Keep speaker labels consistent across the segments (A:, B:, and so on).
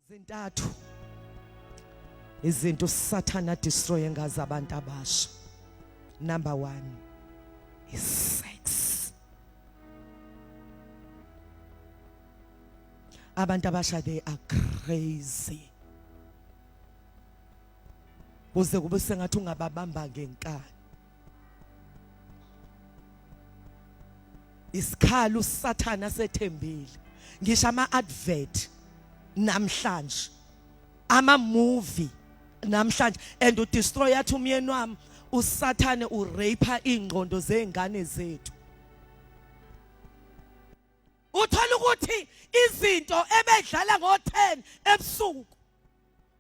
A: Zintathu izinto uSathana destroy ngazo abantu abasha. Number 1 is sex. Abantu abasha they are crazy. Kuze kube sengathi ungababamba ngenkani. Isikhala uSathana sethembile. Ngisho ama advert namhlanje. Ama movie namhlanje and udestroy athi umyeni wami uSathane urape ingqondo zezingane zethu. Uthola ukuthi izinto ebedlala ngo10 ebusuku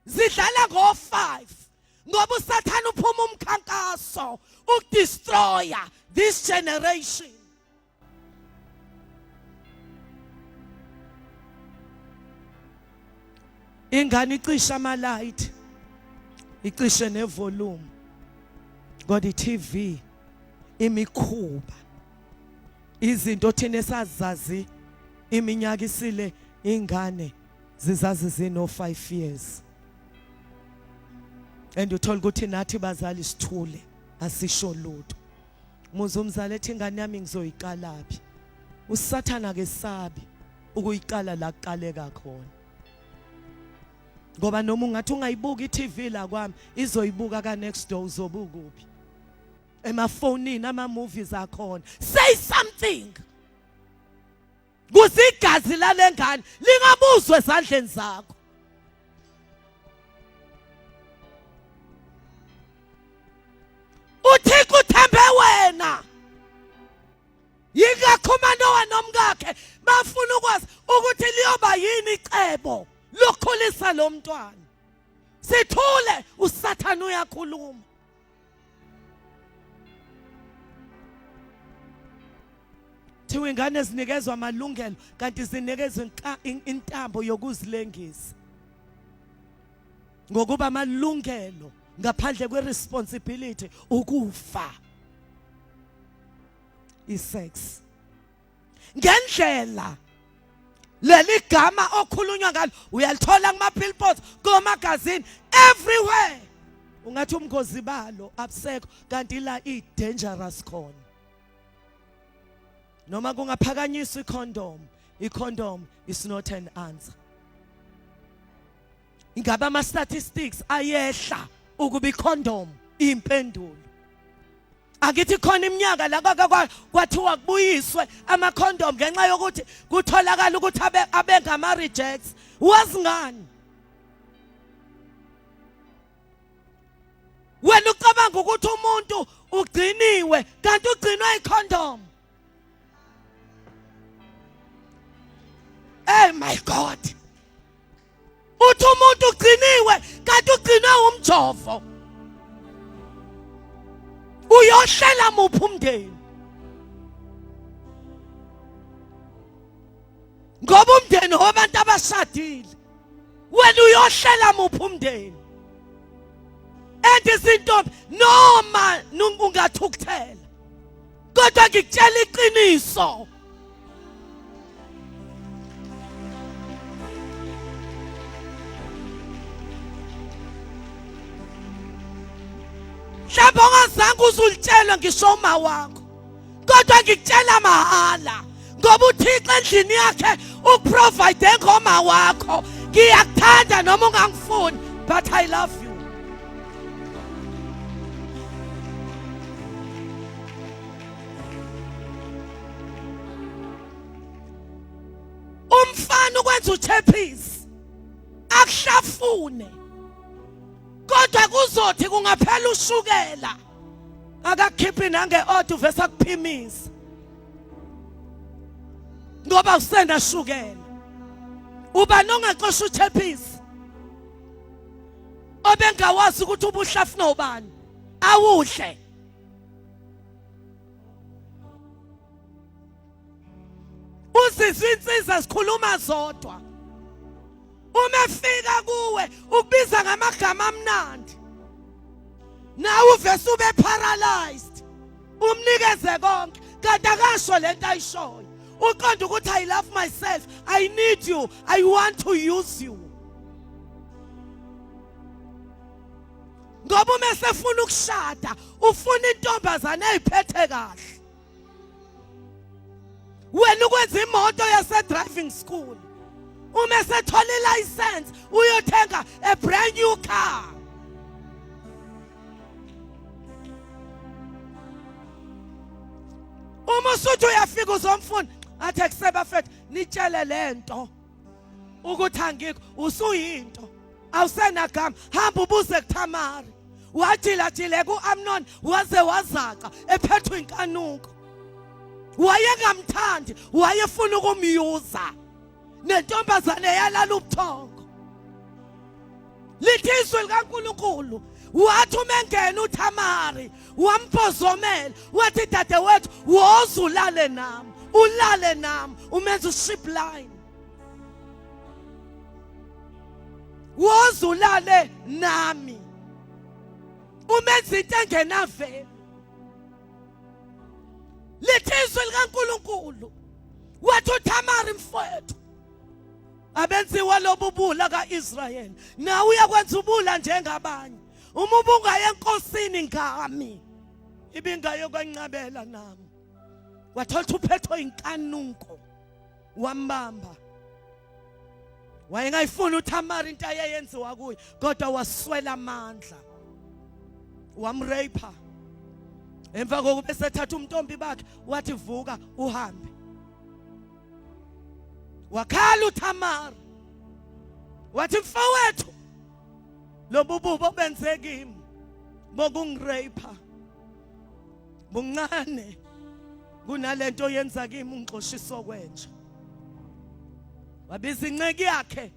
A: zidlala ngo5 ngoba uSathane uphuma umkhankaso ukudestroya this generation. Ingane icisha ama light icishe nevolume kodwa iTV imikhuba izinto thina esazazi iminyaka isile ingane zizazi zino 5 years and uthola ukuthi nathi bazali sithule asisho lutho muze umzali ethi ingane yami ngizoyiqalaphi usathana ke sabi ukuyiqala la kuqaleka khona ngoba noma ungathi ungayibuka iTV la kwami izoyibuka ka next door uzobukuphi emafonini ama movies akhona say something kuze igazi lalengane lingabuzwe ezandleni zakho uThixo uthembe wena yingakho uManowa nomkakhe bafuna ukwazi ukuthi liyoba yini icebo lokukhulisa lo mntwana sithule uSathane uyakhuluma Thiwa ingane zinikezwa amalungelo kanti zinikezwa intambo yokuzilengisa. Ngokuba amalungelo ngaphandle kwe-responsibility ukufa. I-sex. Ngendlela leli gama okhulunywa ngalo uyalithola kuma billboards, komagazini, everywhere. Ungathi umngozi balo abusekho kanti la i dangerous khona. Noma kungaphakanyiswa icondom, icondom is not an answer. Ingabe ama statistics ayehla ukuba icondom impendulo? Akithi khona iminyaka la kwathiwa kubuyiswe ama condom ngenxa yokuthi kutholakala ukuthi abe ngama rejects. Wazi ngani? Wena ucabanga ukuthi umuntu ugciniwe kanti ugcinwe icondom. Hey my God. Uthi umuntu ugciniwe kanti ugcinwe umjovo. Uyohlela muphi umndeni? Ngoba umndeni wabantu abashadile. Wena uyohlela muphi umndeni? And izintombi noma ungathukuthela kodwa ngikutshela iqiniso mhlawumbe ongazange uzulitshelwe ngisho uma wakho kodwa ngikutshela mahhala ngoba uThixo endlini yakhe ukuprovide ngoma wakho ngiyakuthanda noma ungangifuni but I love you umfana ukwenza uchephisi akuhlafune kodwa kuzothi kungaphela ushukela akakhiphi nange-order uvese akuphimisa ngoba usena shukela ubani ongaxosha uchephisi obengawazi ukuthi ubuhlafuna ubani awudle uzizwa insizwa zikhuluma zodwa uma efika kuwe ukubiza ngamagama amnandi nawe uvese ube paralyzed umnikeze konke kanti akasho lento ayishoyo uqonda ukuthi I love myself I need you I want to use you. Ngoba uma esefuna ukushada ufuna intombazane eyiphethe kahle. Wena ukwenza imoto yase driving school. Uma esethola ilicense uyothenga a brand new car. Uma usuthi uyafika uzomfuna athi akusebafethu nitshele lento ukuthi angikho usuyinto awusenagama hamba ubuze kuThamari wajilajile kuAmnon waze wazaca ephethwe inkanuko wayengamthandi wayefuna ukumyuza nentombazane yalala ubuthongo lithi izwi likaNkulunkulu wathi uma engena uThamari wambhozomela wathi dadewethu woza ulale nami ulale nami umenza uship line woza ulale nami umenza into engenaveli lithi izwi likaNkulunkulu wathi uThamari mfowethu abenziwa lobubula kaIsrayeli nawe uyakwenza ubula njengabanye uma ubungaye enkosini ngami ibingayokwenqabela nami wathola ukuthi uphethwe inkanuko wambamba wayengayifuni uThamari into ayeyenziwa kuye kodwa waswela amandla wamrape emva kokuba esethatha umntombi bakhe wathi vuka uhambe wakhala uThamari wathi mfowethu lobu bubi obenze kimi bokungirape buncane kunalento yenza kimi ungixoshisa okwenja wabiza inceki yakhe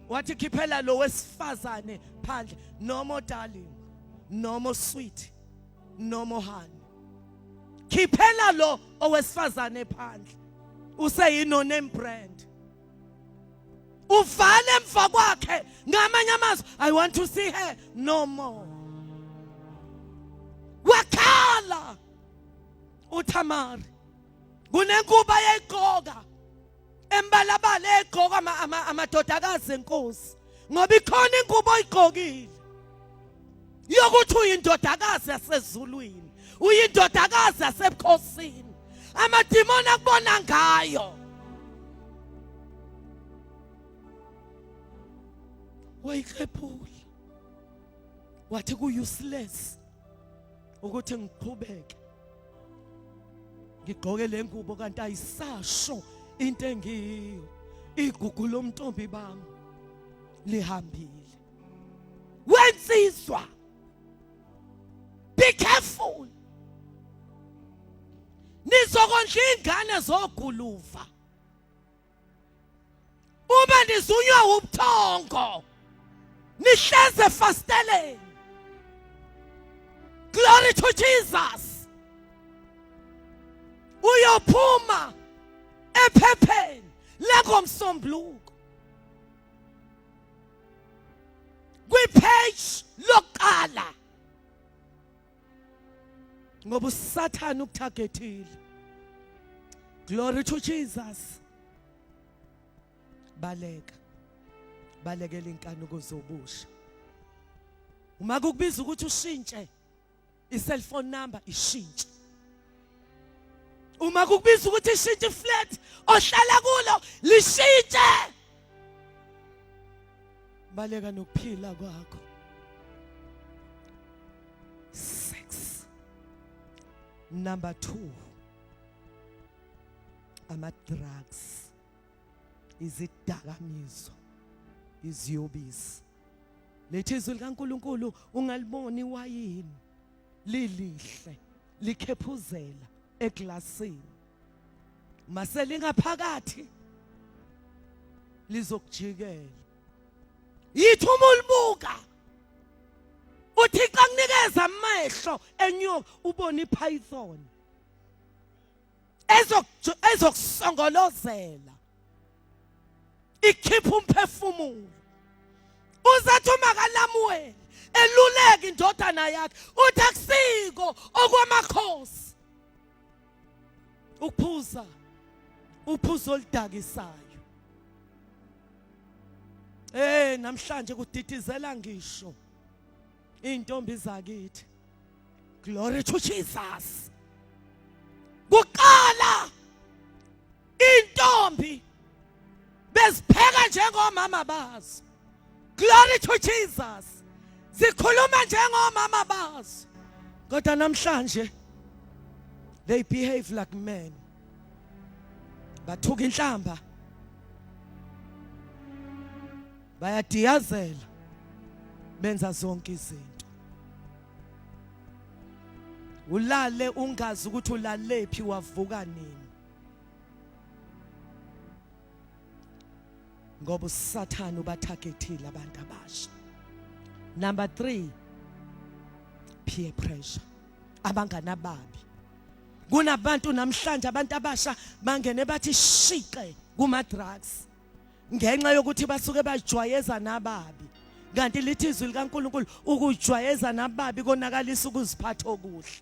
A: wathi khiphela lo wesifazane phandle no more darling no more sweet no more honey khiphela lo owesifazane phandle useyino name brand uvale emva kwakhe ngamanye amazwi i want to see her no more wakhala uThamari kunenkuba yayigqoka embalabala egqoka amadodakazi enkosi ngoba ikhona ingubo oyigqokile yokuthi uyindodakazi yasezulwini uyindodakazi yasebukhosini amadimoni akubona ngayo wayiklephula wathi ku useless ukuthi ngiqhubeke ngigqoke le ngubo kanti ayisasho into engiyiyo igugu lomntombi bami lihambile wensizwa be careful nizokondla ingane zoguluva uma nizunywa ubuthongo nihleze efasteleni glory to Jesus uyophuma ephepheni lengomsombuluko kwipage lokuqala ngoba usathane ukutargethile glory to Jesus baleka balekela inkanuko zobusha uma kukubiza ukuthi ushintshe i-cellphone number ishintshe uma kukubiza ukuthi ishintshe iflat ohlala kulo lishintshe baleka nokuphila kwakho sex number 2 ama drugs izidakamizwa iziyobisi lethi izwi likaNkuluNkulu ungaliboni iwayini lilihle likhephuzela eglasini mase lingaphakathi lizokujikela yithi uma ulibuka uThixo akunikeza amehlo enyoka ubone ipython ezokusongolozela ikhipha umphefumulo uzathi uma kaLamuweli eluleka indodana yakhe uthi akusiko okwamakhosi ukuphuza uphuzo oludakisayo eh namhlanje kudidizela ngisho Intombi zakithi. Glory to Jesus. Kuqala intombi bezipheka njengomama bazo. Glory to Jesus. Zikhuluma njengomama bazo. Kodwa namhlanje they behave like men. Bathuka inhlamba. Bayadiyazela. Benza zonke izinto. Ulale ungazi ukuthi ulalephi wavuka nini. Ngoba uSathane ubathagethile abantu abasha. Number 3, peer pressure. Abangani ababi. Kunabantu namhlanje, abantu abasha bangene bathi shiqe kuma drugs ngenxa yokuthi basuke bajwayeza nababi, kanti lithi izwi likaNkuluNkulu ukujwayeza nababi konakalisa ukuziphatha okuhle.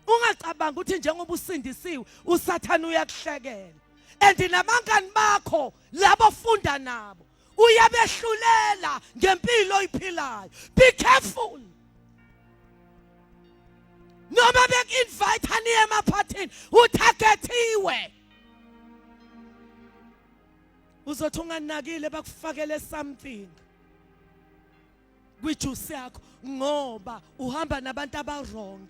A: Ungacabanga ukuthi njengoba usindisiwe uSathane uyakuhlekela, and nabangani bakho labo funda nabo uyabehlulela ngempilo oyiphilayo. Be careful. Noma beku-invite niye emaphathini, uthakethiwe, uzothi unganakile bakufakele something kwijuice yakho ngoba uhamba nabantu abawrong.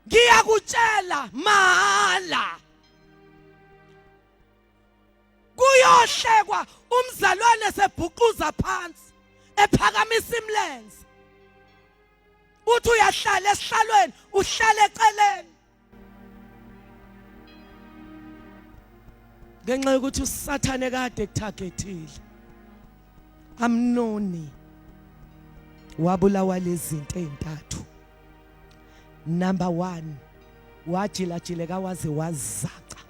A: Ngiyakutshela mahala, kuyohlekwa umzalwane sebhuquza phansi ephakamisa imlenze, uthi uyahlala esihlalweni, uhlala eceleni ngenxa yokuthi uSathane kade ekuthagethile. Amnoni wabulawa lezinto ezintathu. Number 1, wajilajileka waze wazaca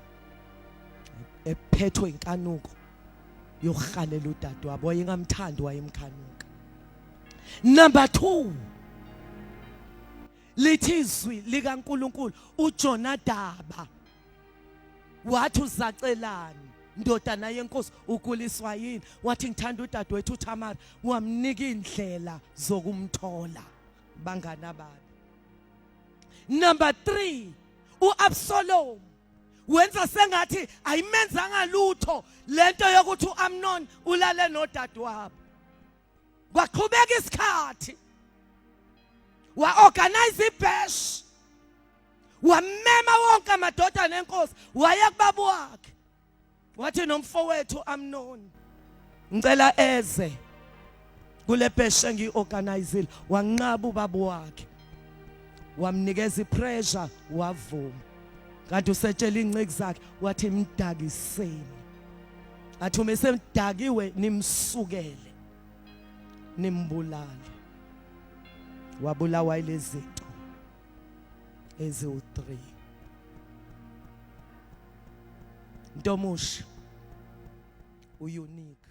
A: ephethwe inkanuko yokuhalela udadewabo, wayengamthandi, wayemkhanuka. Number 2, lithi izwi likaNkuluNkulu uJonadaba wathi uzacelani ndodana yenkosi, uguliswa yini? Wathi ngithanda udadewethu uThamara. Wamnika indlela zokumthola. Bangani ababi. Number 3, uAbsalom wenza sengathi ayimenzanga lutho lento yokuthi uAmnon ulale nodadewabo. Kwaqhubeka isikhathi, wa-organize ibash, wamema wonke amadodana enkosi, waya kubaba wakhe wathi nomfowethu Amnon ngicela eze kule bash engiyi-organizile. Wanqaba ubaba wakhe, wamnikeza ipressure, wavuma, kanti usetshela inciki zakhe wathi mdakiseni, athi uma esemdakiwe nimsukele nimbulale. Wabulawa ilezinto eziwu3. Ntomusha, unique.